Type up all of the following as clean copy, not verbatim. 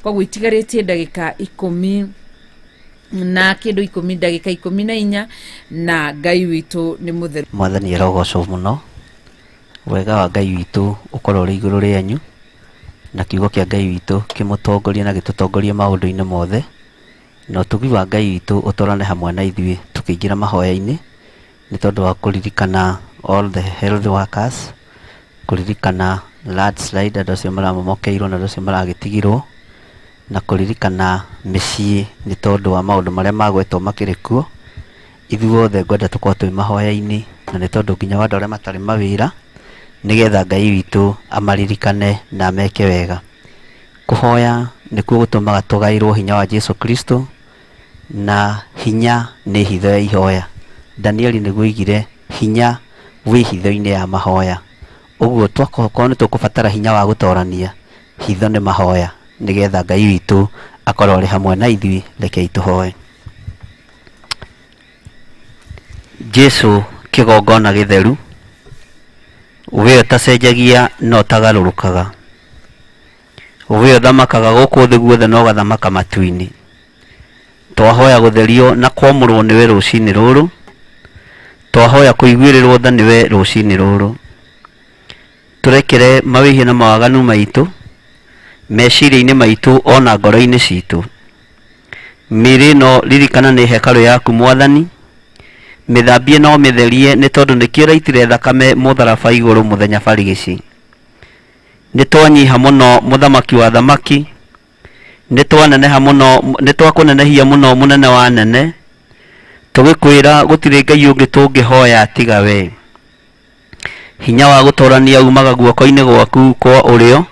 Koguo itigarĩtie ndagĩka ikũmi na kĩndũ ikũmi, ndagĩka 14, na Ngai witũ nĩ mũtheru. Mwathani arogocwo mũno. Wega wa Ngai witũ ũkorwo ũrĩ igũrũ rĩanyu, na kiugo kĩa Ngai witũ kĩmũtongorie na gĩtũtongorie maũndũ-inĩ mothe, na ũtugi wa Ngai witũ ũtwarane hamwe na ithuĩ tũkĩingĩra mahoya-inĩ, nĩ tondũ wa kũririkana all the health workers, kũririkana landslide, andũ acio maramomokeirwo na andũ acio maragĩtigirwo, na kũririkana mĩciĩ nĩ tondũ wa maũndũ marĩa magwetwo makĩrĩ kuo. Ithuothe ngwenda tũkorwo twĩ mahoya-inĩ, na nĩ tondũ nginya wa andũ arĩa matarĩ mawĩra, nĩgetha Ngai witũ amaririkane na ameke wega. Kũhoya nĩkuo gũtũmaga tũgaĩrwo hinya wa Jesu Kristo, na hinya nĩ hitho ya ihoya. Danieli nĩguo oigire hinya wĩ hitho-inĩ ya mahoya. Ũguo twakorwo nĩ tũkũbatara hinya wa gũtorania, hitho nĩ mahoya, nĩgetha Ngai witũ akorwo arĩ hamwe na ithuĩ. Rekei tũhoe. Jesu kĩgongona gĩtheru, we ũtacenjagia na ũtagarũrũkaga, we ũthamakaga gũkũ thĩ guothe na ũgathamaka matu-inĩ. Twahoya gũtherio na kwamũrwo nĩwe rũcinĩ rũrũ, twahoya kũiguĩrĩrwo tha nĩwe rũcinĩ rũrũ. Tũrekere mawĩhia na mawaganu maitũ, meciria-inĩ maitũ ona ngoro-inĩ citũ. Mĩĩrĩ ĩno ririkana nĩ hekarũ yaku Mwathani, mĩthambie na ũmĩtherie nĩ tondũ nĩkĩo ũraitire thakame mũtharaba igũrũ mũthenya barigici. Nĩ twanyiha mũno mũthamaki wa thamaki, nĩ twaneneha mũno, nĩ twakũnenehia mũno mũnene wa anene, tũgĩkwĩra gũtirĩ Ngai ũngĩ tũngĩhoya tiga we. Hinya wa gũtorania umaga guoko-inĩ gwaku kwa ũrĩo,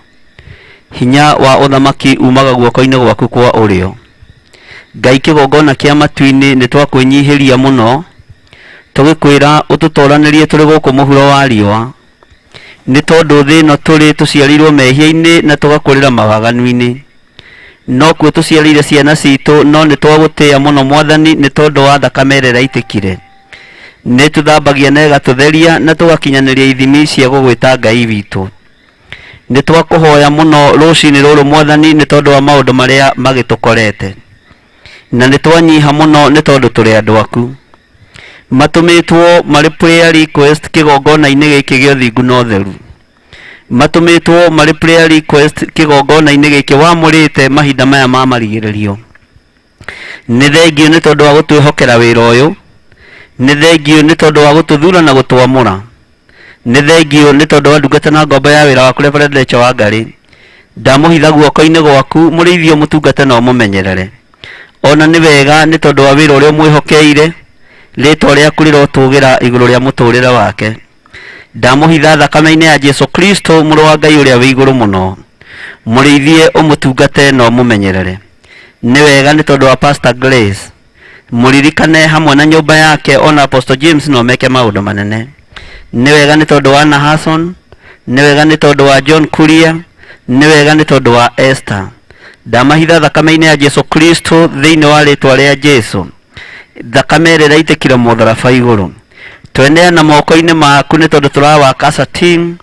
hinya wa ũthamaki umaga guoko-inĩ gwaku kwa ũrĩo. Ngai kĩgongona kĩa matu-inĩ nĩ twakwĩnyihĩria mũno, tũgĩkwĩra ũtũtoranĩrie tũrĩ gũkũ mũhuro wa riũa, nĩ tondũ thĩ ĩno tũrĩ tũciarĩirwo mehia-inĩ na tũgakũrĩra mawaganu-inĩ. Nokuo tũciarĩire ciana citũ, no nĩ twagũtĩĩa mũno Mwathani nĩ tondũ wa thakame ĩrĩa ĩraitĩkire. Nĩ tũthambagia na ĩgatũtheria na tũgakinyanĩria ithimi cia gũgwĩta Ngai witũ. Nĩ twakũhoya mũno rũcinĩ rũrũ Mwathani nĩ tondũ wa maũndũ marĩa magĩtũkorete. Na nĩ twanyiha mũno nĩ tondũ tũrĩ andũ aku. Matũmĩtwo marĩ prayer request kĩgongona-inĩ gĩkĩ gĩa ũthingu na ũtheru. Matũmĩtwo marĩ prayer request kĩgongona-inĩ gĩkĩ wamũrĩte mahinda maya ma marigĩrĩrio. Nĩ thengiũ nĩ tondũ wa gũtwĩhokera wĩra ũyũ. Nĩ thengiũ nĩ tondũ wa gũtũthura na gũtwamũra. Nĩ thengiũ nĩ tondũ wa ndungata na ngombo ya wĩra waku Reverend Rachel Wangari. Ndamũhitha guoko-inĩ gwaku mũrĩithie ũmũtungate na ũmũmenyerere. Ona nĩ wega nĩ tondũ wa wĩra ũrĩa ũmwĩhokeire, rĩtwa rĩaku rĩrotũgĩra igũrũ rĩa mũtũrĩre wake. Ndamũhitha thakame-inĩ ya Jesu Kristo mũrũ wa Ngai ũrĩa wĩ igũrũ mũno. Mũrĩithie ũmũtungate na ũmũmenyerere. Nĩ wega nĩ tondũ wa Pastor Grace. Mũririkane hamwe na nyũmba yake ona Apostle James no meke maũndũ manene. Nĩ wega nĩ tondũ wa Nahason, nĩ wega nĩ tondũ wa John Kuria, nĩ wega nĩ tondũ wa Esther. Ndamahitha thakame-inĩ ya Jesu Kristo thĩinĩ wa rĩtwa rĩa Jesu. Thakame ĩrĩa ĩraitĩkire mũtharaba igũrũ. Tweneana moko-inĩ maku nĩ tondũ tũrawaka as a team,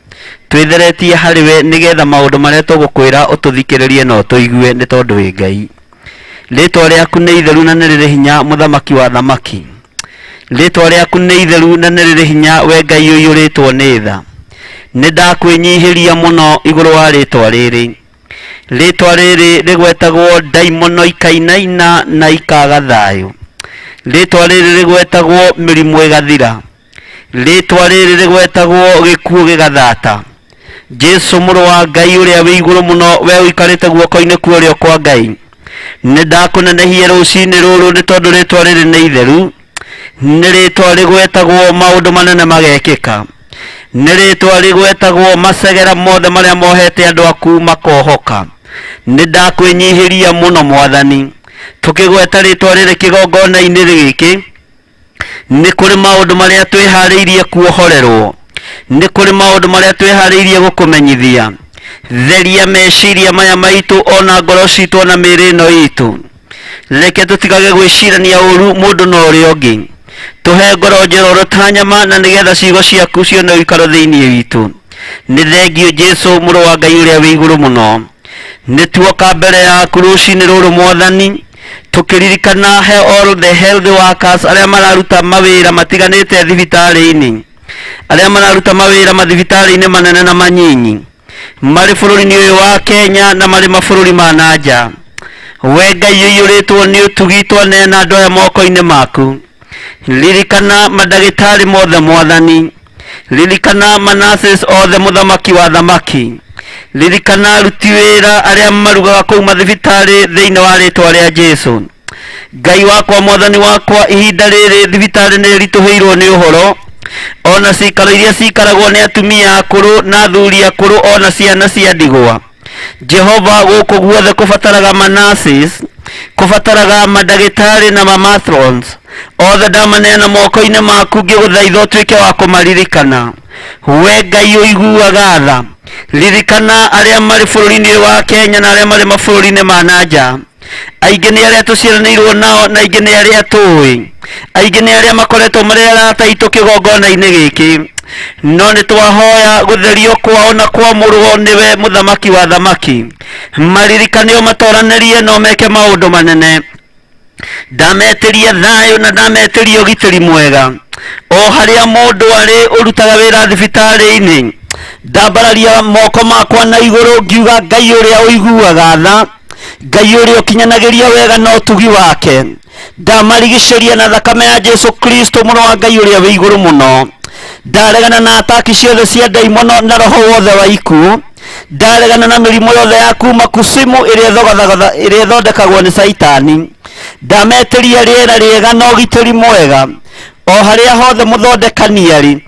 twĩtheretie harĩ we nĩgetha maũndũ marĩa tũgũkwĩra ũtũthikĩrĩrie na ũtũigue nĩ tondũ wĩ Ngai. Rĩtwa rĩaku nĩ itheru na nĩ rĩrĩ hinya mũthamaki wa thamaki. Rĩtwa rĩaku nĩ itheru na nĩ rĩrĩ hinya we Ngai ũiyũrĩtwo nĩ tha. Nĩ ndakwĩnyihĩria mũno igũrũ wa rĩtwa rĩrĩ. Rĩtwa rĩrĩ rĩgwetagwo ndaimono ikainaina na ikaga thayũ. Rĩtwa rĩrĩ rĩgwetagwo mĩrimũ ĩgathira. Rĩtwa rĩrĩ rĩgwetagwo gĩkuũ gĩgathata. Jesu mũrũ wa Ngai ũrĩa wĩ igũrũ mũno, we ũikarĩte guoko-inĩ kwa ũrĩo kwa Ngai, nĩ ndakũnenehia rũcinĩ rũrũ nĩ tondũ rĩtwa rĩrĩ nĩ itheru. Nĩ rĩtwa rĩgwetagwo maũndũ manene magekĩka. Nĩ rĩtwa rĩgwetagwo macegera mothe marĩa mohete andũ aku makohoka. Nĩ ndakwĩnyihĩria mũno Mwathani. Tũkĩgweta rĩtwa rĩrĩ kĩgongona-inĩ gĩkĩ, nĩ kũrĩ maũndũ marĩa twĩharĩirie kuohorerwo, nĩ kũrĩ maũndũ marĩa twĩharĩirie gũkũmenyithia. Theria meciria maya maitũ ona ngoro citũ ona mĩĩrĩ ĩno itũ. Reke tũtigage gwĩcirania ũru mũndũ na ũrĩa ũngĩ. Tũhe ngoro njororo ta nyama na nĩgetha ciugo ciaku cione ũikaro thĩinĩ witũ. Nĩ thengiũ Jesu mũrũ wa Ngai ũrĩa wĩ igũrũ mũno. Nĩ tuoka mbere yaku rũcinĩ rũrũ Mwathani, tũkĩririkana he all the health workers arĩa mararuta mawĩra matiganĩte thibitarĩ-inĩ, arĩa mararuta mawĩra mathibitarĩ-inĩ manene na manyinyi, marĩ bũrũri-inĩ ũyũ wa Kenya na marĩ mabũrũri ma na nja. We Ngai ũiyũrĩtwo nĩ ũtugi, twaneana andũ aya moko-inĩ maku. Ririkana mandagĩtarĩ mothe Mwathani, ririkana manurses othe mũthamaki wa thamaki, ririkana aruti wĩra arĩa marugaga kũu mathibitarĩ thĩinĩ wa rĩtwa rĩa Jesu. Ngai wakwa, Mwathani wakwa, ihinda rĩrĩ thibitarĩ nĩ ritũhĩirwo nĩ ũhoro, ona cikaro iria cikaragwo nĩ atumia akũrũ na athuri akũrũ, ona ciana cia ndigwa. Jehova, gũkũ guothe kũbataraga manurses, kũbataraga mandagĩtarĩ na mamatrons othe, ndamaneana moko-inĩ maku ngĩgũthaitha ũtuĩke wa kũmaririkana. We Ngai ũiguaga tha, ririkana arĩa marĩ bũrũri-inĩ ũyũ wa Kenya na arĩa marĩ mabũrũri-inĩ ma na nja. Aingĩ nĩ arĩa tũciaranĩirwo nao na aingĩ nĩ arĩa tũĩ, aingĩ nĩ arĩa makoretwo marĩ arata aitũ kĩgongona-inĩ gĩkĩ, no nĩ twahoya gũtherio kwao na kwamũrwo nĩwe mũthamaki wa thamaki. Maririkane, ũmatoranĩrie no meke maũndũ manene. Ndametĩria thayũ na ndametĩria ũgitĩri mwega o harĩa mũndũ arĩ ũrutaga wĩra thibitarĩ-inĩ. Ndambararia moko makwa na igũrũ ngiuga, Ngai ũrĩa ũiguaga tha, Ngai ũrĩa ũkinyanagĩria wega na ũtugi wake, ndamarigicĩria na thakame ya Jesu Kristo, mũrũ wa Ngai ũrĩa wĩ igũrũ mũno. Ndaregana na ataki ciothe cia ndaimono na roho wothe wa ikuũ. Ndaregana na mĩrimũ yothe ya kuma kusimu ĩrĩa ĩrĩa ĩthondekagwo nĩ Caitani. Ndametĩria rĩera rĩega na ũgitĩri mwega o harĩa hothe mũthondekani arĩ.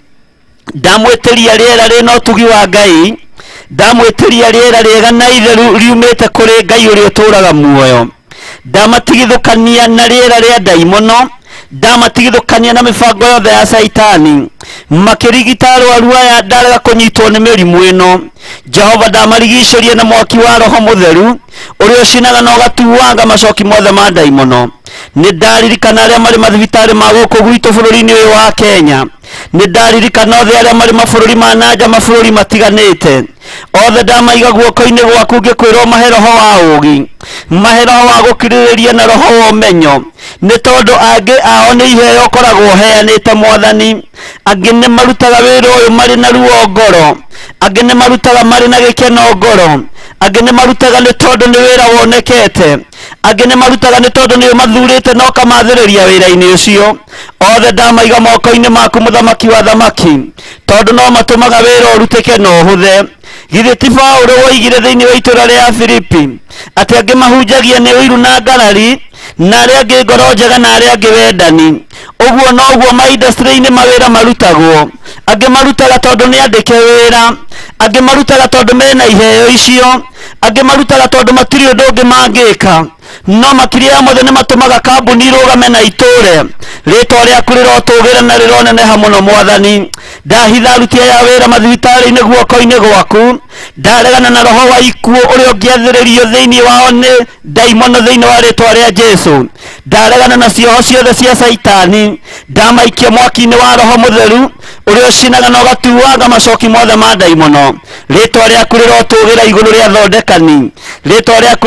Ndamwĩtĩria rĩera rĩna ũtugi wa Ngai, ndamwĩtĩria rĩera rĩega na itheru riumĩte kũrĩ Ngai ũrĩa ũtũũraga muoyo. Ndamatigithũkania na rĩera rĩa ndaimono, ndamatigithũkania na mĩbango yothe ya Caitani makĩrigita arwaru aya. Ndarega kũnyitwo nĩ mĩrimũ ĩno. Jehova, ndamarigicĩria na mwaki wa Roho Mũtheru ũrĩa ũcinaga na ũgatuanga macoki mothe ma ndaimono. Nĩ ndaririkana arĩa marĩ mathibitarĩ ma gũkũ gwitũ bũrũri-inĩ ũyũ wa Kenya. Nĩ ndaririkana othe arĩa marĩ mabũrũri ma na nja, mabũrũri matiganĩte othe. Ndamaiga guoko-inĩ gwaku ngĩkwĩrwo mahe roho wa ũũgĩ, mahe roho wa gũkirĩrĩria na roho wa ũmenyo, nĩ tondũ angĩ ao nĩ iheo ũkoragwo ũheanĩte Mwathani. Angĩ nĩ marutaga wĩra ũyũ marĩ na ruo ngoro, angĩ nĩ marutaga marĩ na gĩkeno ngoro, angĩ nĩ marutaga nĩ tondũ nĩ wĩra wonekete, angĩ nĩ marutaga nĩ tondũ nĩ ũmathurĩte na ũkamathĩrĩria wĩra-inĩ ũcio. Othe ndamaiga moko-inĩ maku, mũthamaki wa thamaki, tondũ no matũmaga wĩra ũrutĩke na ũhũthe. Githĩ ti Paũlũ woigire thĩinĩ wa itũũra rĩa Filipi atĩ angĩ mahunjagia nĩ ũiru na ngarari, na arĩa angĩ ngoro njega, na arĩa angĩ wendani? Ũguo noguo ma-industry-inĩ mawĩra marutagwo. Angĩ marutaga tondũ nĩ andĩke wĩra, angĩ marutaga tondũ mena iheo icio, angĩ marutaga tondũ matirĩ ũndũ ũngĩ mangĩka, no makĩria ya mothe nĩ matũmaga kambuni irũgame na itũre. Rĩtwa rĩaku rĩrotũgĩra na rĩroneneha mũno, Mwathani. Ndahitha aruti aya a wĩra mathibitarĩ-inĩ guoko-inĩ gwaku. Ndaregana na roho wa ikuũ ũrĩa ũngĩathĩrĩrio thĩinĩ wao nĩ ndaimono thĩinĩ wa rĩtwa rĩa Jesu. Ndaregana na cioho ciothe cia Caitani. Ndamaikia mwaki-inĩ wa Roho Mũtheru ũrĩa ũcinaga na ũgatuanga macoki mothe ma ndaimono. Rĩtwa rĩaku rĩrotũgĩra igũrũ rĩa thondekani, rĩtwa rĩaku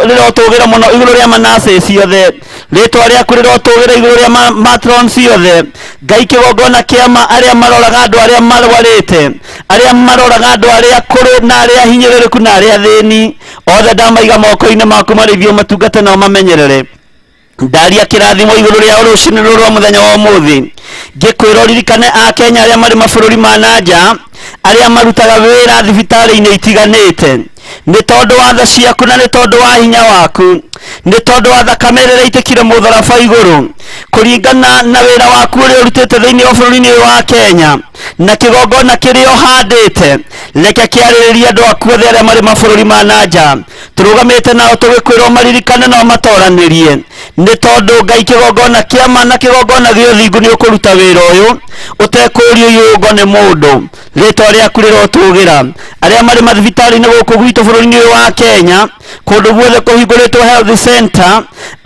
rĩrotũgĩra mũno igũrũ rĩa manase ciothe, rĩtwa rĩaku rĩrotũgĩra igũrũ rĩa matron ciothe. Ngai, kĩgongona kĩama, arĩa maroraga andũ arĩa marwarĩte, arĩa maroraga andũ arĩa akũrũ na arĩa hinyĩrĩrĩku na arĩa athĩni, othe ndamaiga moko-inĩ maku marĩithio, matungate nao mamenyerere. Ndaria kĩrathimo igũrũ rĩa rũcinĩ rũrũ rwa mũthenya wa ũmũthĩ, ngĩkwĩra ũririkane Akenya arĩa marĩ mabũrũri ma na nja, arĩa marutaga wĩra thibitarĩ-inĩ itiganĩte. Nĩ tondũ wa tha ciaku na nĩ tondũ wa hinya waku, nĩ tondũ wa thakame ĩrĩa ĩraitĩkire mũtharaba igũrũ, kũringana na wĩra waku ũrĩa ũrutĩte thĩinĩ wa bũrũri-inĩ ũyũ wa Kenya na kĩgongona kĩrĩa ũhandĩte, reke kĩarĩrĩrie andũ aku othe arĩa marĩ mabũrũri ma na nja tũrũgamĩte nao tũgĩkwĩrwo maririkane na ũmatoranĩrie. Nĩ tondũ Ngai kĩgongona kĩa ma na kĩgongona gĩa ũthingu nĩ ũkũruta wĩra ũyũ ũtekũũrio iũngo nĩ mũndũ. Rĩtwa rĩaku rĩrotũgĩra. Arĩa marĩ mathibitarĩ-inĩ gũkũ gwitũ bũrũri-inĩ ũyũ wa Kenya, kũndũ guothe kũhingũrĩtwo health center,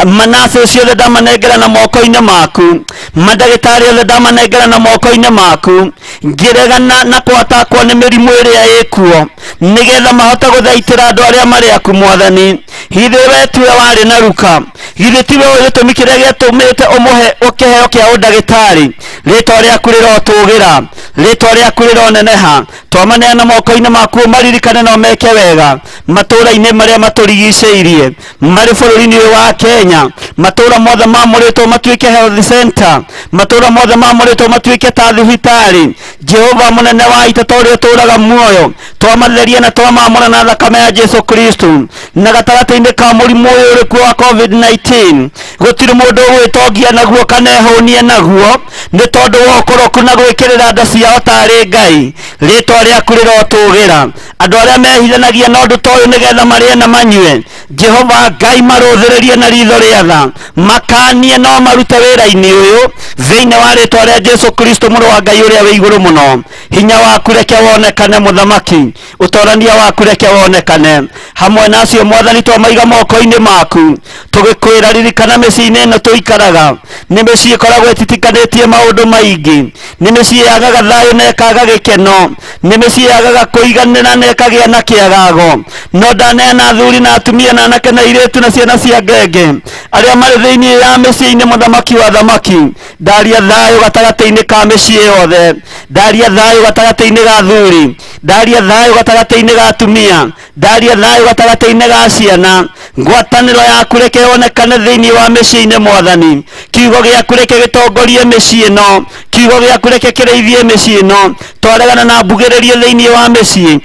manaci ciothe ndamanengera na moko-inĩ maku, mandagĩtarĩ othe ndamanengera na moko-inĩ maku, ngĩregana na kwatakwo nĩ mĩrimũ ĩrĩa ĩkuo, nĩgetha mahote gũthaitĩra andũ arĩa marĩ aku Mwathani. Githĩ we tiwe warĩ na Luka? Githĩ tiwe ũĩ gĩtũmi kĩrĩa gĩatũmĩte ũmũhe kĩheo kĩa ũndagĩtarĩ? Rĩtwa rĩaku rĩrotũgĩra, rĩtwa rĩaku rĩroneneha. Twamaneana moko-inĩ maku, ũmaririkane na ũmeke wega matũũra-inĩ marĩa matũrigicĩirie marĩ bũrũri-inĩ ũyũ wa Kenya. Matũũra mothe mamũrĩtwo matuĩke health center, matũũra mothe mamũrĩtwo matuĩke ta thibitarĩ. Jehova mũnene wa ita, ta ũrĩa ũtũũraga muoyo, twamatheria na twamamũra na thakame ya Jesu Kristo. Na gatagatĩ-inĩ ka mũrimũ ũyũ ũrĩ kuo wa COVID-19, gũtirĩ mũndũ ũgwĩtongia naguo kana ehũnie naguo, nĩ tondũ wa ũkoroku na gwĩkĩrĩra nda ciao tarĩ Ngai. Rĩtwa rĩaku rĩrotũgĩra. Andũ arĩa mehithanagia na ũndũ ta ũyũ nĩgetha marĩe na manyue, Jehova Ngai, marũthĩrĩrie na ritho rĩa tha, makanie no marute wĩra-inĩ ũyũ thĩinĩ wa rĩtwa rĩa Jesu Kristo mũrũ wa Ngai ũrĩa wĩ igũrũ mũno. Hinya waku reke wonekane, mũthamaki, ũtorania waku reke wonekane hamwe na acio Mwathani twamaiga moko-inĩ maku, tũgĩkwĩra ririkana mĩciĩ-inĩ ĩno tũikaraga. Nĩ mĩciĩ ĩkoragwo ĩtitikanĩtie maũndũ maingĩ, nĩ mĩciĩ yagaga thayũ na ĩkaga gĩkeno, nĩ mĩciĩ yagaga kũiganĩra na ĩkagĩa na kĩagago. No ndaneana athuri na atumia na anake na airĩtu na ciana cia ngenge arĩa marĩ thĩinĩ ya mĩciĩ-inĩ, mũthamaki wa thamaki, ndaria thayũ gatagatĩ-inĩ ka mĩciĩ yothe, ndaria thayũ gatagatĩ-inĩ ga athuri, ndaria thayũ gatagatĩ-inĩ ga atumia, ndaria thayũ gatagatĩ-inĩ ga ciana. Ngwatanĩro yaku reke yonekane thĩinĩ wa mĩciĩ-inĩ Mwathani. Kiugo gĩaku reke gĩtongorie mĩciĩ ĩno, kiugo gĩaku reke kĩrĩithie mĩciĩ ĩno. Twaregana na mbugĩrĩrio thĩinĩ wa mĩciĩ,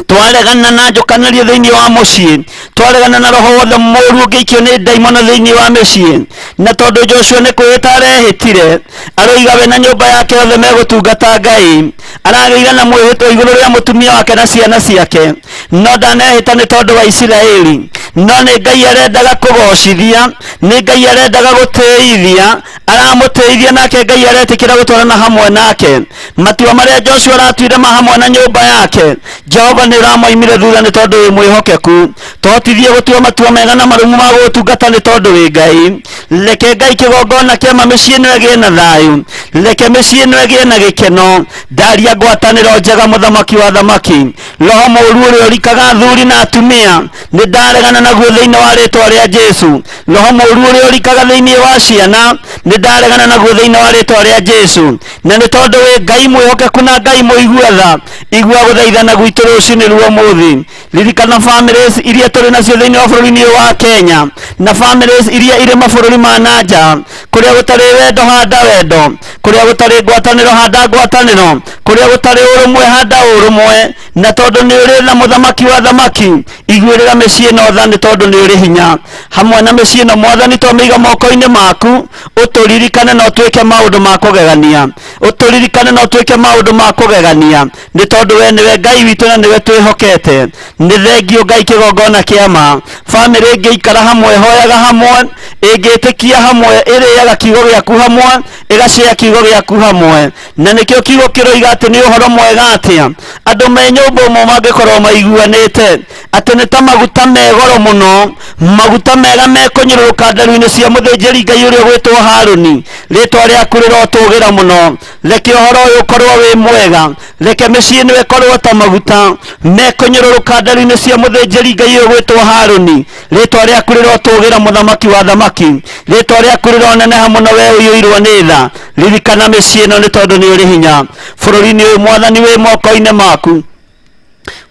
twaregana na njũkanĩrio thĩinĩ wa mũciĩ, twaregana na roho wothe mũũru ũngĩikio nĩ ndaimono thĩinĩ wa mĩciĩ. Na tondũ Joshua nĩ kwĩhĩta arehĩtire, aroiga we na nyũmba yake yothe megũtungata Ngai, aragĩire na mwĩhĩtwa igũrũ rĩa mũtumia wake na ciana ciake, no ndanehĩta nĩ tondũ wa Isiraeli, no nĩ Ngai arendaga kũgocithia, nĩ Ngai arendaga gũtĩithia, aramũtĩithia, nake Ngai aretĩkĩra gũtwarana hamwe nake. Matua marĩa Joshua aratuire ma hamwe na nyũmba yake, Jehova nĩ ũramoimire thutha nĩ tondũ wĩ mwĩhokeku. Tũhotithie gũtua matua mega na marũmu ma gũgũtungata nĩ tondũ wĩ Ngai. Reke Ngai kĩgongona kĩama mĩciĩ ĩno ĩgĩe na thayũ, reke mĩciĩ ĩno ĩgĩe na gĩkeno. Ndaria ngwatanĩro njega, mũthamaki wa thamaki. Roho mũũru ũrĩa ũrikaga athuri na atumia, nĩ ndaregana naguo thĩinĩ wa rĩtwa rĩa Jesu. Roho mũũru ũrĩa ũrikaga thĩinĩ wa ciana, nĩ ndaregana naguo thĩinĩ wa rĩtwa rĩa Jesu. Na nĩ tondũ wĩ Ngai mwĩhokeku na Ngai mũigua tha, igua gũthaithana gwitũ rũcinĩ rwa ũmũthĩ. Ririkana families iria tũrĩ nacio thĩinĩ wa bũrũri-inĩ ũyũ wa Kenya, na families iria irĩ mabũrũri ma na nja. Kũrĩa gũtarĩ wendo, handa wendo; kũrĩa gũtarĩ ngwatanĩro, handa ngwatanĩro; kũrĩa gũtarĩ ũrũmwe, handa ũrũmwe. Na tondũ nĩ ũrĩ na mũthamaki wa thamaki, iguĩrĩra mĩciĩ ĩno tha nĩ tondũ nĩ ũrĩ hinya hamwe na mĩciĩ ĩno. Mwathani, twamĩiga moko-inĩ maku, ũtũririkane na ũtwĩke maũndũ ma kũgegania, ũtũririkane na ũtwĩke maũndũ ma kũgegania, nĩ tondũ we nĩwe Ngai witũ na nĩwe twĩhokete. Nĩ thengio Ngai kĩgongona kĩa ma. Bamĩrĩ ĩngĩikara hamwe, hoyaga hamwe, ĩngĩtĩkia hamwe, ĩrĩaga kiugo gĩaku hamwe, ĩgacĩa kiugo gĩaku hamwe. Na nĩkĩo kiugo kĩroiga atĩ nĩ ũhoro mwega atĩa andũ me nyũmba ũmwe mangĩkorwo maiguanĩte, atĩ nĩ ta maguta me goro mũno, maguta mega mekũnyũrũrũka ndaru-inĩ cia mũthĩnjĩri Ngai ũrĩa ũgwĩtwo Harũni. Rĩtwa rĩaku rĩrotũgĩra mũno. Reke ũhoro ũyũ ũkorwo wĩ mwega, reke mĩciĩ ĩno ĩkorwo ta maguta mekũnyũrũrũka ndaru-inĩ cia mũthĩnjĩri Ngai ũyũ ũgwĩtwo Harũni. Rĩtwa rĩaku rĩrotũgĩra, mũthamaki wa thamaki. Rĩtwa rĩaku rĩroneneha mũno, we ũiyũirwo nĩ tha. Ririkana mĩciĩ ĩno nĩ tondũ nĩ ũrĩ hinya. Bũrũri-inĩ ũyũ Mwathani wĩ moko-inĩ maku,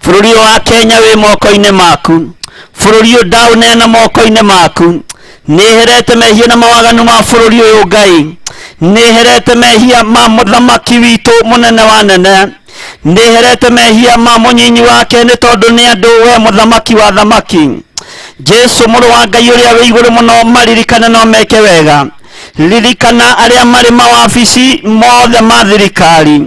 bũrũri ũyũ wa Kenya wĩ moko-inĩ maku, bũrũri ũyũ ndaũneana moko-inĩ maku. Nĩherete mehia na mawaganu ma bũrũri ũyũ Ngai, nĩherete mehia ma mũthamaki witũ mũnene wa nene, nĩherete mehia ma mũnyinyi wake, nĩ tondũ nĩ andũ. We mũthamaki wa thamaki, Jesu mũrũ wa Ngai ũrĩa wĩ igũrũ mũno, maririkane no meke wega. Ririkana arĩa marĩ mawabici mothe ma thirikari,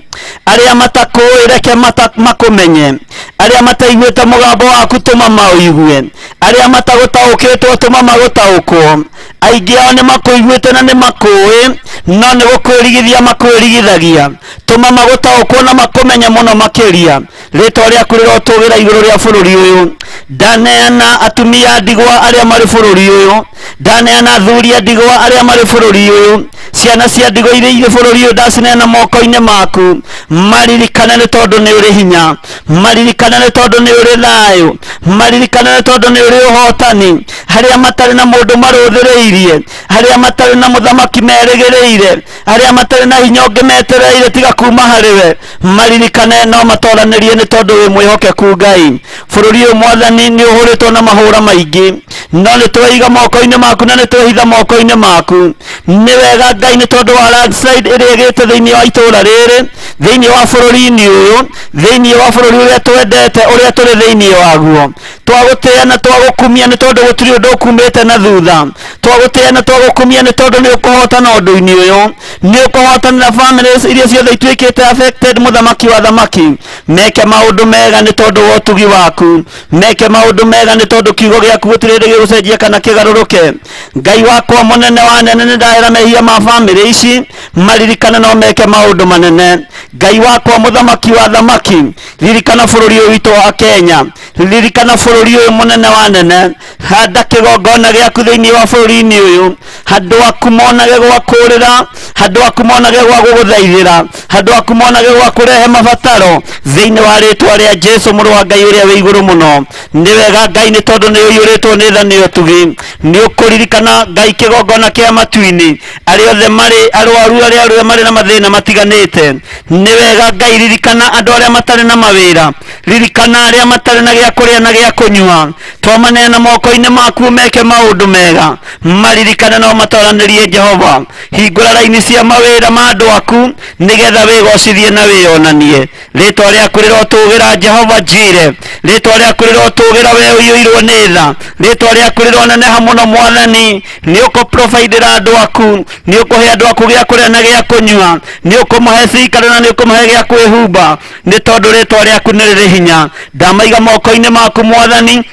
arĩa matakũĩ reke makũmenye, arĩa mataiguĩte mũgambo waku tũma maũigue, arĩa matagũtaũkĩtwo tũma magũtaũkwo. Aingĩ ao nĩ makũiguĩte na nĩ makũĩ, no nĩ gũkwĩrigithia makwĩrigithagia. Tũma magũtaũkwo na makũmenye mũno makĩria. Rĩtwa rĩaku rĩrotũgĩra igũrũ rĩa bũrũri ũyũ. Ndaneana atumia a ndigwa arĩa marĩ bũrũri ũyũ, ndaneana athuri a ndigwa arĩa marĩ bũrũri ũyũ, ciana cia ndigwa iria irĩ bũrũri ũyũ ndacineana moko-inĩ maku. Maririkane nĩ tondũ nĩ ũrĩ hinya, maririkane nĩ tondũ nĩ ũrĩ thayũ, maririkane nĩ tondũ nĩ ũrĩ ũhotani. Harĩa matarĩ na mũndũ marũthĩrĩirie, harĩa matarĩ na mũthamaki merĩgĩrĩire, arĩa matarĩ na hinya ũngĩ metereire tiga kuma harĩ we, maririkane no matoranĩrie nĩ tondũ wĩ mwĩhokeku Ngai. Bũrũri ũyũ Mwathani nĩ ũhũrĩtwo na mahũra maingĩ, no nĩ tweiga moko-inĩ maku na nĩ twehitha moko-inĩ maku. Nĩ wega Ngai nĩ tondũ wa landslide ĩrĩa ĩgĩte thĩinĩ wa itũũra rĩrĩ, thĩinĩ wa bũrũri-inĩ ũyũ, thĩinĩ wa bũrũri ũrĩa twendete, ũrĩa tũrĩ thĩinĩ waguo. Twagũtĩĩa na twagũkumia nĩ tondũ gũtirĩ ũndũ ũkumĩte na thutha. Twagũtĩĩa na twagũkumia nĩ tondũ nĩ ũkũhotana ũndũ-inĩ ũyũ, nĩ ũkũhotanĩra families iria ciothe ituĩkĩte affected. Mũthamaki wa thamaki, meke maũndũ mega nĩ tondũ wa ũtugi waku, meke maũndũ mega nĩ tondũ kiugo gĩaku gũtirĩ hĩndĩ gĩgũcenjia kana kĩgarũrũke. Ngai wakwa mũnene wa nene, nĩ ndahera mehia ma famĩlĩ ici, maririkane no meke maũndũ manene. Ngai wakwa mũthamaki wa thamaki, ririkana bũrũri ũyũ witũ wa Kenya, ririkana bũrũri ũyũ mũnene wa nene. Handa kĩgongona gĩaku thĩinĩ wa bũrũri-inĩ ũyũ, handũ aku monage gwa kũrĩra, handũ aku monage gwa gũgũthaithĩra, handũ aku monage gwa kũrehe mabataro, thĩinĩ wa rĩtwa rĩa Jesu mũrũ wa Ngai ũrĩa wĩ igũrũ mũno. Nĩ wega Ngai nĩ tondũ nĩ ũiyũrĩtwo nĩ tha nĩ ũtugi. Nĩ ũkũririkana Ngai kĩgongona kĩa matu-inĩ, arĩa othe marĩ arwaru, arĩa othe marĩ na mathĩna matiganĩte. Nĩ wega Ngai, ririkana andũ arĩa matarĩ na mawĩra, ririkana arĩa matarĩ na gĩa kũrĩa na gĩa kũnyua. Twamaneana moko-inĩ maku meke maũndũ mega, maririkane no matoranĩrie. Jehova, hingũra raini cia mawĩra ma andũ aku nĩgetha wĩgocithie na wĩyonanie. Rĩtwa rĩaku rĩrotũgĩra, Jehova Jire. Rĩtwa rĩaku rĩrotũgĩra, we ũiyũirwo nĩ tha. Rĩtwa rĩaku rĩroneneha mũno. Mwathani, nĩ ũkũprovidĩra andũ aku, nĩ ũkũhe andũ aku gĩa kũrĩa na gĩa kũnyua, nĩ ũkũmahe cikaro na nĩ ũkũmahe gĩa kwĩhumba, nĩ tondũ rĩtwa rĩaku nĩ rĩrĩ hinya. Ndamaiga moko-inĩ maku Mwathani,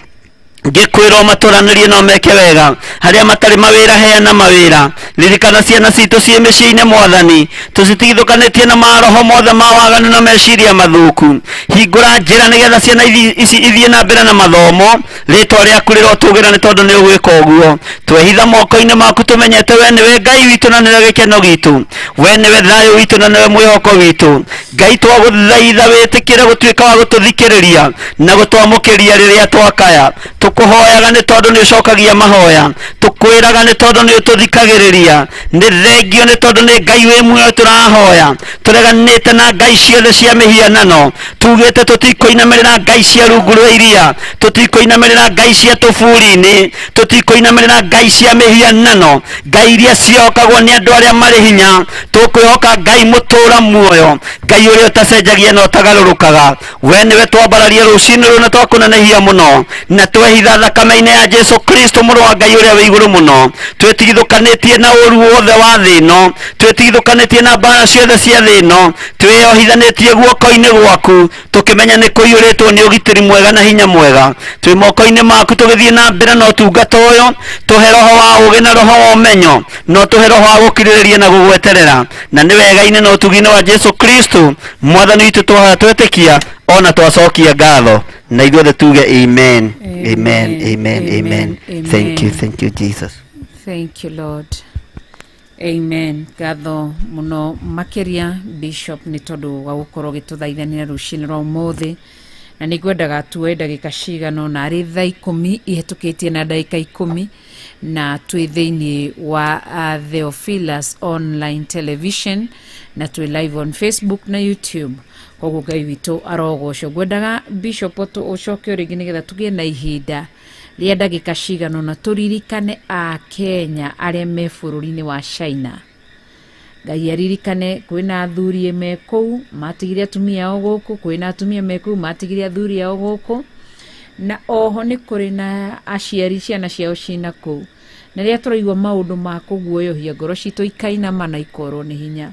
ngĩkwĩrwo matũranĩrie no meke wega. Harĩa matarĩ mawĩra, heana mawĩra. Ririkana ciana citũ ciĩ mĩciĩ-inĩ Mwathani, tũcitigithũkanĩtie na maroho mothe ma waganu na meciria mathũku. Hingũra njĩra nĩgetha ciana ici ithiĩ na mbere na mathomo. Rĩtwa rĩaku rĩrotũgĩra nĩ tondũ nĩ ũgwĩka ũguo. Twehitha moko-inĩ maku tũmenyete we nĩwe Ngai witũ na nĩwe gĩkeno gitũ, we nĩwe thayũ witũ na nĩwe mwĩhoko witũ. Ngai, twagũthaitha wĩtĩkĩre gũtuĩka wa gũtũthikĩrĩria na gũtwamũkĩria rĩrĩa twakaya. Tũkũhoyaga nĩ tondũ nĩ ũcokagia mahoya, tũkwĩraga nĩ tondũ nĩ ũtũthikagĩrĩria. Nĩ thengio nĩ tondũ nĩ Ngai wĩ muoyo tũrahoya. Tũreganĩte na ngai ciothe cia mĩhianano, tugĩte tũtikũinamĩrĩra ngai cia rungu rwa iria, tũtikũinamĩrĩra ngai cia tũburi-inĩ, tũtikũinamĩrĩra ngai cia mĩhianano, ngai iria ciĩhokagwo nĩ andũ arĩa marĩ hinya. Tũkwĩhoka Ngai mũtũra muoyo, Ngai ũrĩa ũtacenjagia na ũtagarũrũkaga. We nĩwe twambararia rũcinĩ rũrũ na twakũnenehia mũno, na twehitha thakame-inĩ ya Jesu Kristo mũrũ wa Ngai ũrĩa wĩ igũrũ mũno. Twĩtigithũkanĩtie na ũru wothe wa thĩ ĩno, twĩtigithũkanĩtie na mbara ciothe cia thĩ ĩno, twĩyohithanĩtie guoko-inĩ gwaku, tũkĩmenya nĩ kũiyũrĩtwo nĩ ũgitĩri mwega na hinya mwega. Twĩ moko-inĩ maku tũgĩthiĩ na mbere na ũtungata ũyũ. Tũhe roho wa ũũgĩ na roho wa ũmenyo, no tũhe roho wa gũkirĩrĩria na gũgweterera. Na nĩ wega-inĩ na ũtugi-inĩ wa Jesu Kristo Mwathani witũ twahoya, twetĩkia ona twacokia ngatho, na ithuothe tuge amen, amen, amen, amen. Thank you, thank you Jesus. Thank you Lord. Amen. Ngatho mũno makĩria Bishop nĩ tondũ wa gũkorwo gĩtũthaithanĩra rũcinĩ rwa ũmũthĩ, na nĩ ngwendaga tuoe ndagĩka cigana ũna arĩ thaa 10 ihĩtũkĩtie na ndagĩka 10, na twĩ thĩinĩ wa Theophilus Online Television na twĩ live on Facebook na YouTube. Koguo Ngai witũ arogocwo. Ngwendaga Bishop ũcoke o rĩngĩ nĩgetha tũgĩe na ihinda rĩa ndagĩka cigana ũna tũririkane a Kenya arĩa me bũrũri-inĩ wa China. Ngai aririkane kwĩna athuri me kũu matigire atumia ao gũkũ, kwĩna atumia me kũu matigire athuri ao gũkũ, na oho nĩ kũrĩ na aciari ciana ciao cina kũu. Na rĩrĩa tũraigua maũndũ ma kũguoyohia, ngoro citũ ikainama na ikorwo nĩ hinya.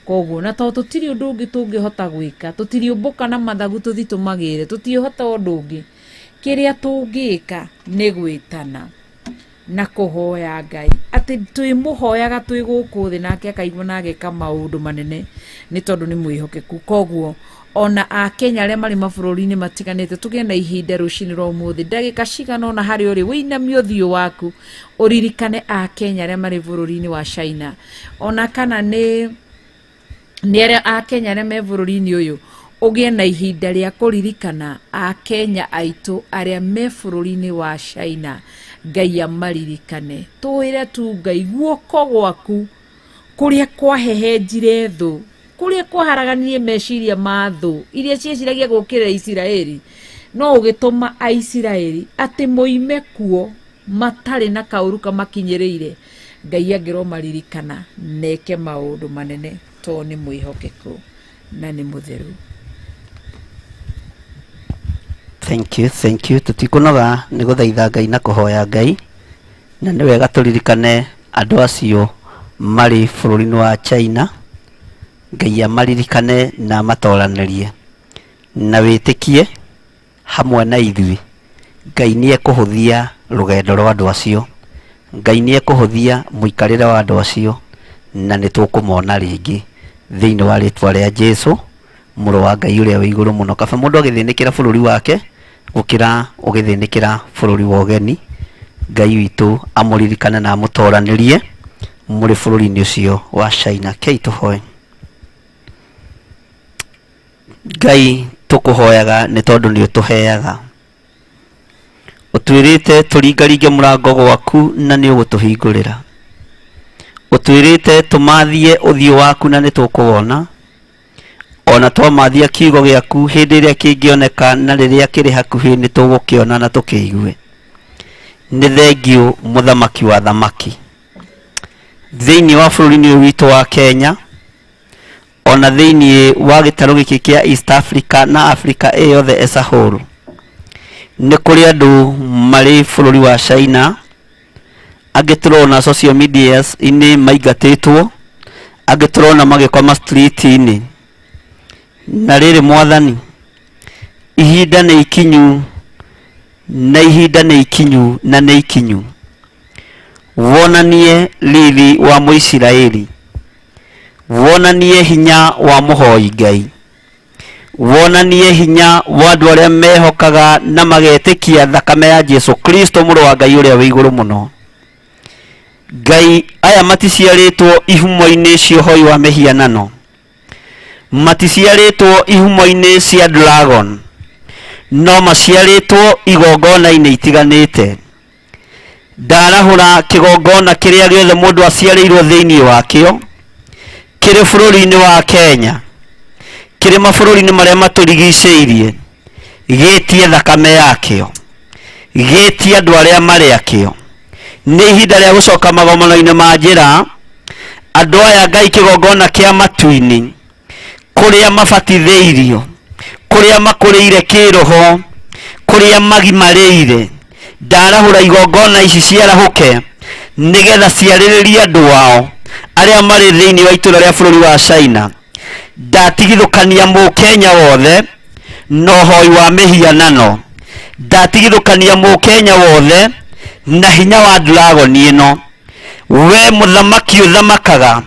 Koguo na tondũ tũtirĩ ũndũ ũngĩ tũngĩhota gwĩka, tũtiriũmbũka na mathagu tũthi tũmagĩre, tũtiĩhota ũndũ ũngĩ, kĩrĩa tũngĩka nĩ gwĩtana. Na kũhoya Ngai atĩ twĩmũhoyaga twĩ gũkũ thĩ, nake akaigua na ageka maũndũ manene nĩ tondũ nĩ mwĩhokeku. Koguo ona akenya arĩa marĩ mabũrũri-inĩ matiganĩte, tũgĩe na ihinda rũcinĩ rwa ũmũthĩ, ndagĩka cigana ũna harĩa ũrĩ, wĩinamie ũthiũ waku ũririkane akenya arĩa marĩ bũrũri-inĩ wa China, ona kana nĩ arĩa akenya arĩa me bũrũri-inĩ ũyũ, ũgĩe na ihinda rĩa kũririkana akenya aitũ arĩa me bũrũri-inĩ wa China. Ngai amaririkane. Tũĩre tu Ngai guoko gwaku kũrĩa kwahehenjire thũ, kũrĩa kwaharaganirie meciria ma thũ iria cieciragia gũkĩrĩra Isiraeli, no ũgĩtũma Aisiraeli atĩ moime kuo matarĩ na kaũru kamakinyĩrĩire. Ngai angĩromaririkana neke maũndũ manene, tondũ nĩ mwĩhokeku na nĩ mũtheru. Thank you, thank you. Tũtikũnoga nĩ gũthaitha Ngai na kũhoya Ngai, na nĩ wega tũririkane andũ acio marĩ bũrũri-inĩ wa China. Ngai amaririkane na amatoranĩrie na wĩtĩkie hamwe na ithuĩ. Ngai nĩ ekũhũthia rũgendo rwa andũ acio, Ngai nĩ ekũhũthia mũikarĩre wa andũ acio, na nĩ tũkũmona rĩngĩ thĩinĩ wa rĩtwa rĩa Jesu, mũrũ wa Ngai ũrĩa wĩ igũrũ mũno. Kaba mũndũ agĩthĩnĩkĩra bũrũri wake gũkĩra ũgĩthĩnĩkĩra bũrũri wa ũgeni. Ngai witũ amũririkane na amũtoranĩrie mũrĩ bũrũri-inĩ ũcio wa China. Kei tũhoe. Ngai, tũkũhoyaga nĩ tondũ nĩ ũtũheaga. Ũtwĩrĩte tũringaringe mũrango gwaku na nĩ ũgũtũhingũrĩra. Ũtwĩrĩte tũmathie ũthiũ waku na nĩ tũkũwona. Ona twamathia kiugo gĩaku hĩndĩ ĩrĩa kĩngĩoneka na rĩrĩa kĩrĩ hakuhĩ nĩ tũgũkĩona na tũkĩigue. Nĩ thengiũ mũthamaki wa thamaki. Thĩinĩ wa bũrũri-inĩ ũyũ witũ wa Kenya, ona thĩinĩ wa gĩtarũ gĩkĩ kĩa East Africa na Africa ĩ yothe as a whole, nĩ kũrĩ andũ marĩ bũrũri wa China, angĩ tũrona social medias inĩ maingatĩtwo, angĩ tũrona magĩkoma street-inĩ. Na rĩrĩ mwathani, ihinda nĩ ikinyu na ihinda nĩ ikinyu na nĩ ikinyu, wonanie riri wa Mũisiraeli, wonanie hinya wa mũhoi Ngai, wonanie hinya wa andũ arĩa mehokaga na magetĩkia thakame ya Jesu Kristo mũrũ wa Ngai ũrĩa wĩ igũrũ mũno. Ngai, aya maticiarĩtwo ihumo-inĩ cia ũhoi wa mĩhianano, maticiarĩtwo ihumo-inĩ cia dragon, no maciarĩtwo igongona-inĩ itiganĩte. Ndarahũra kĩgongona kĩrĩa gĩothe mũndũ aciarĩirwo thĩinĩ wakĩo, kĩrĩ bũrũri-inĩ wa Kenya, kĩrĩ mabũrũri-inĩ marĩa matũrigicĩirie, gĩtie thakame yakĩo, gĩtie andũ arĩa marĩ akĩo. Nĩ ihinda rĩa gũcoka magomano-inĩ ma njĩra, andũ aya Ngai kĩgongona kĩa matu-inĩ, kũrĩa mabatithĩirio, kũrĩa makũrĩire kĩroho, kũrĩa magimarĩire. Ndarahũra igongona ici ciarahũke nĩgetha ciarĩrĩrie andũ ao arĩa marĩ thĩinĩ wa itũra rĩa bũrũri wa China. Ndatigithũkania mũkenya wothe na ũhoi wa mĩhianano, ndatigithũkania mũkenya wothe na hinya wa dragoni ĩno. We mũthamaki ũthamakaga,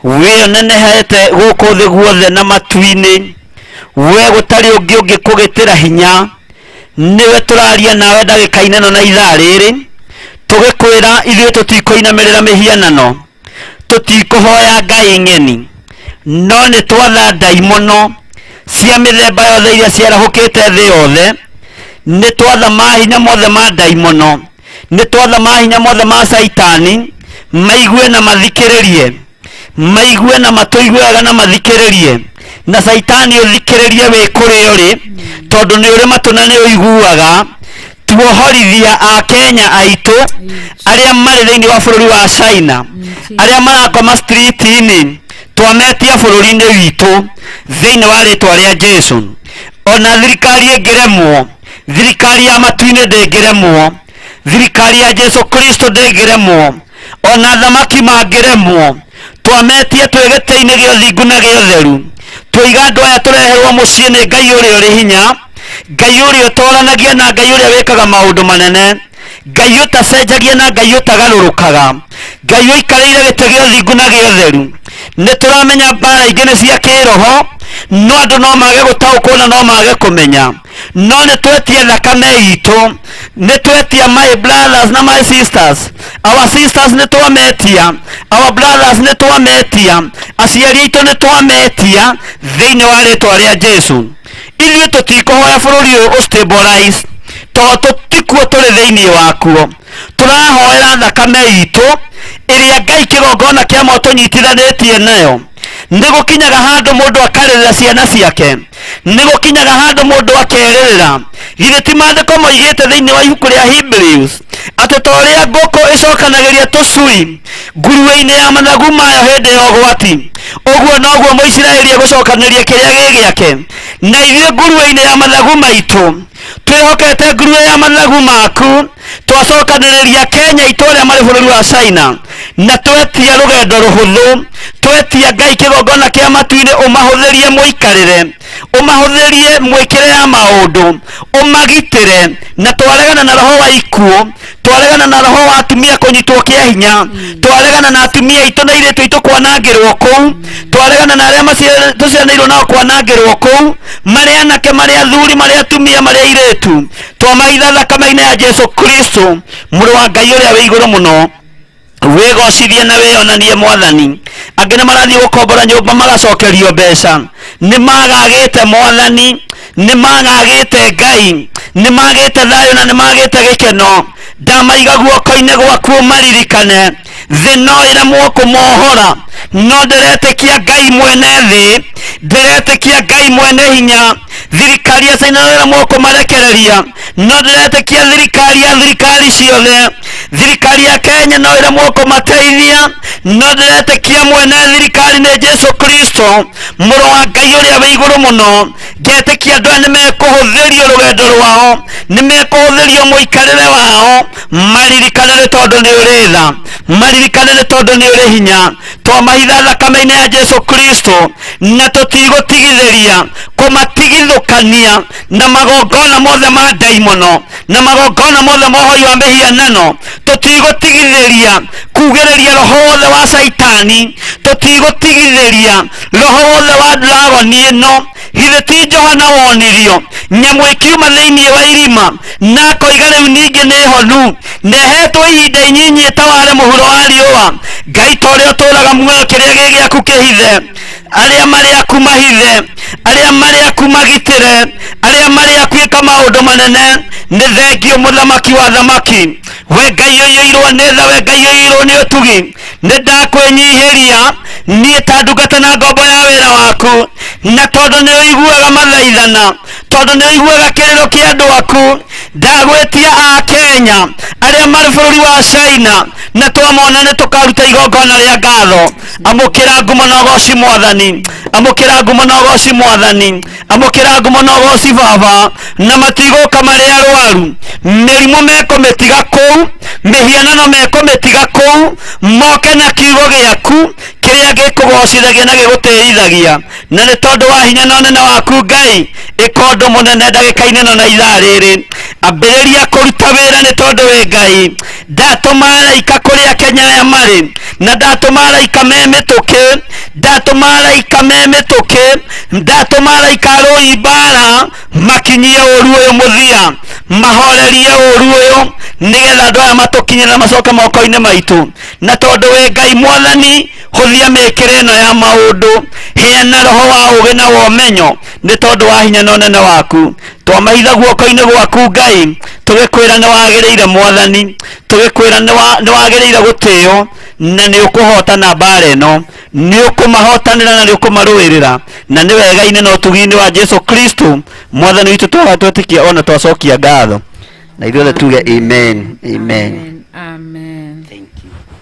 we ũnenehete gũkũ thĩ guothe na matu-inĩ, we gũtarĩ ũngĩ ũngĩkũgĩtĩra hinya, nĩwe tũraria nawe ndagĩka-inĩ ĩno na ithaa rĩrĩ, tũgĩkwĩra ithuĩ tũtikũinamĩrĩra mĩhianano, tũtikũhoya ngai ng'eni, no nĩ twatha ndaimono cia mĩthemba yothe iria ciarahũkĩte thĩ yothe, nĩ twatha mahinya mothe ma ndaimono, nĩ twatha mahinya mothe ma Caitani maigue na mathikĩrĩrie, maigue na matũigue wega na mathikĩrĩrie, na Caitani ũthikĩrĩrie wĩ kũrĩa ũrĩ, tondũ nĩ ũrĩ matũ na nĩ ũiguaga. Tuohorithia akenya aitũ arĩa marĩ thĩinĩ wa bũrũri wa China, arĩa marakoma street-inĩ, twametia bũrũri-inĩ witũ thĩinĩ wa rĩtwa rĩa Jesu. Ona thirikari ĩngĩremwo, thirikari ya matu-inĩ ndĩngĩremwo, thirikari ya Jesu Kristo ndĩngĩremwo, ona thamaki mangĩremwo, twametie twĩ gĩtĩ-inĩ gĩa ũthingu na gĩa ũtheru. Tũiga andũ aya tũreherwo mũciĩ nĩ Ngai ũrĩa ũrĩ hinya, Ngai ũrĩa ũtoranagia na Ngai ũrĩa wĩkaga maũndũ manene. Ngai ũtacenjagia na Ngai ũtagarũrũkaga, Ngai ũikarĩire gĩtĩ gĩa ũthingu na gĩa ũtheru. Nĩ tũramenya mbara ingĩ nĩ cia kĩroho, no andũ no mage gũtaũkwo na no mage kũmenya, no nĩ twetia thakame itũ, nĩ twetia my brothers na my sisters, our sisters nĩ twametia, our brothers nĩ twametia, aciari aitũ nĩ twametia thĩinĩ wa rĩtwa rĩa Jesu. Ithuĩ tũtikũhoya bũrũri ũyũ ũstabilize tondũ tũtikuo tũrĩ thĩinĩ wakuo. Tũrahoera thakame itũ ĩrĩa Ngai kĩgongona kĩa moto nyitithanĩtie nayo. Nĩ gũkinyaga handũ mũndũ akarĩrĩra ciana ciake, nĩ gũkinyaga handũ mũndũ akerĩrĩra. Githĩ ti maandĩko moigĩte thĩinĩ wa ibuku rĩa Hebrews atĩ ta ũrĩa ngũkũ ĩcokanagĩria tũcui nguruwe-inĩ ya mathagu mayo hĩndĩ ya ũgwati, ũguo noguo Mũisiraeli egũcokanĩria kĩrĩa gĩ gĩake. Na ithuĩ nguruwe-inĩ ya mathagu maitũ twĩhokete nguruwe ya mathagu maku, twacokanĩrĩria Kenya itũ arĩa marĩ bũrũri wa China, na twetia rũgendo rũhũthũ, twetia Ngai kĩgongona kĩa matu-inĩ ũmahũthĩrie mũikarĩre, ũmahũthĩrie mwĩkĩre ya maũndũ, ũmagitĩre, na twaregana na roho wa ikuũ, twaregana na roho wa atumia kũnyitwo kĩa hinya, twaregana na atumia aitũ na airĩtu aitũ kwanangĩrwo kũu, twaregana na arĩa tũciaranĩirwo nao kwanangĩrwo kũu, marĩ anake, marĩ athuri, marĩ atumia, marĩ airĩtu, twamahitha thakame-inĩ ya Jesu Kristo mũrũ wa Ngai ũrĩa wĩ igũrũ mũno. Wĩgocithie na wĩonanie Mwathani. Angĩ nĩ marathiĩ gũkombora nyũmba magacokerio mbeca, nĩ magagĩte Mwathani, nĩ magagĩte Ngai, nĩ magĩte thayũ na nĩ magĩte gĩkeno. Ndamaiga guoko-inĩ gwaku ũmaririkane. Thĩ no ĩremwo kũmohora, no ndĩretĩkia Ngai mwene thĩ, ndĩretĩkia Ngai mwene hinya. Thirikari ya China no ĩremwo kũmarekereria, no ndĩretĩkia thirikari ya thirikari ciothe, thirikari ya Kenya no ĩremwo kũmateithia, no ndĩretĩkia mwene thirikari nĩ Jesu Kristo mũrũ wa Ngai ũrĩa wĩ igũrũ mũno. Ngetĩkia andũ aya nĩ mekũhũthĩrio rũgendo rwao, nĩ mekũhũthĩrio mũikarĩre wao, maririkane nĩ tondũ nĩ ũrĩ tha, maririkane nĩ tondũ nĩ ũrĩ hinya. Twamahitha thakame-inĩ ya Jesu Kristo, na tũtigũtigithĩria kũmatigithũkania na magongona mothe ma ndaimono na magongona mothe ma ũhoi wa mĩhianano. Tũtigũtigithĩria kugĩrĩria roho wothe wa Caitani, tũtigũtigithĩria roho wothe wa dragoni ĩno. Githĩ ti Johana wonirio nyamũ ĩkiuma thĩinĩ wa irima na akoiga rĩu ningĩ nĩ honu, na ĩhetwo ihinda inyinyi ĩtaware mũhuro wa riũa? Ngai ta ũrĩa ũtũũraga muoyo, kĩrĩa gĩ gĩaku kĩhithe, arĩa marĩ aku mahithe, arĩa marĩ aku magitĩre, arĩa marĩ aku ĩka maũndũ manene. Nĩ thengio mũthamaki wa thamaki, we Ngai ũiyũirwo nĩ tha, we Ngai ũiyũirwo nĩ ũtugi. Nĩ ndakwĩnyihĩria niĩ ta ndungata na ngombo ya wĩra waku, na tondũ nĩ ũiguaga mathaithana, tondũ nĩ ũiguaga kĩrĩro kĩa andũ aku, ndagwĩtia a Kenya arĩa marĩ bũrũri wa China, na twamona nĩ tũkaruta igongona rĩa ngatho. Amũkĩra ngumo na ũgoci Mwathani, amũkĩra ngumo na ũgoci Mwathani, amũkĩra ngumo na ũgoci Baba. Na matigũka marĩ arwaru, mĩrimũ mekũmĩtiga kũu, mĩhianano mekũmĩtiga kũu, moke na kiugo gĩaku kĩrĩa gĩkũgocithagia na gĩgũtĩithagia. Na nĩ tondũ wa hinya na ũnene waku Ngai, ĩka ũndũ mũnene ndagĩka-inĩ ĩno na ithaa rĩrĩ. Ambĩrĩria kũruta wĩra nĩ tondũ wĩ Ngai. Ndatũma araika kũrĩa Kenya aya marĩ, na ndatũma araika me mĩtũkĩ, ndatũma araika me mĩtũkĩ, ndatũma araika arũi mbara makinyie ũru ũyũ mũthia, mahorerie ũru ũyũ, nĩgetha andũ aya matũkinyĩre na macoke moko-inĩ maitũ. Na tondũ wĩ Ngai Mwathani, hũthia mĩkĩre ĩno ya maũndũ, heana roho wa ũũgĩ na wa ũmenyo, nĩ tondũ wa hinya na ũnene waku. Twamahitha guoko-inĩ gwaku Ngai, tũgĩkwĩra nĩ wagĩrĩire Mwathani, tũgĩkwĩra nĩ wagĩrĩire gũtĩo, na nĩ ũkũhotana mbara ĩno, nĩ ũkũmahotanĩra na nĩ ũkũmarũĩrĩra, na nĩ wega-inĩ na ũtugi-inĩ wa Jesu Kristo Mwathani witũ twahoya twetĩkia ona twacokia ngatho, na ithuothe tuge amen, amen. Amen. Thank you.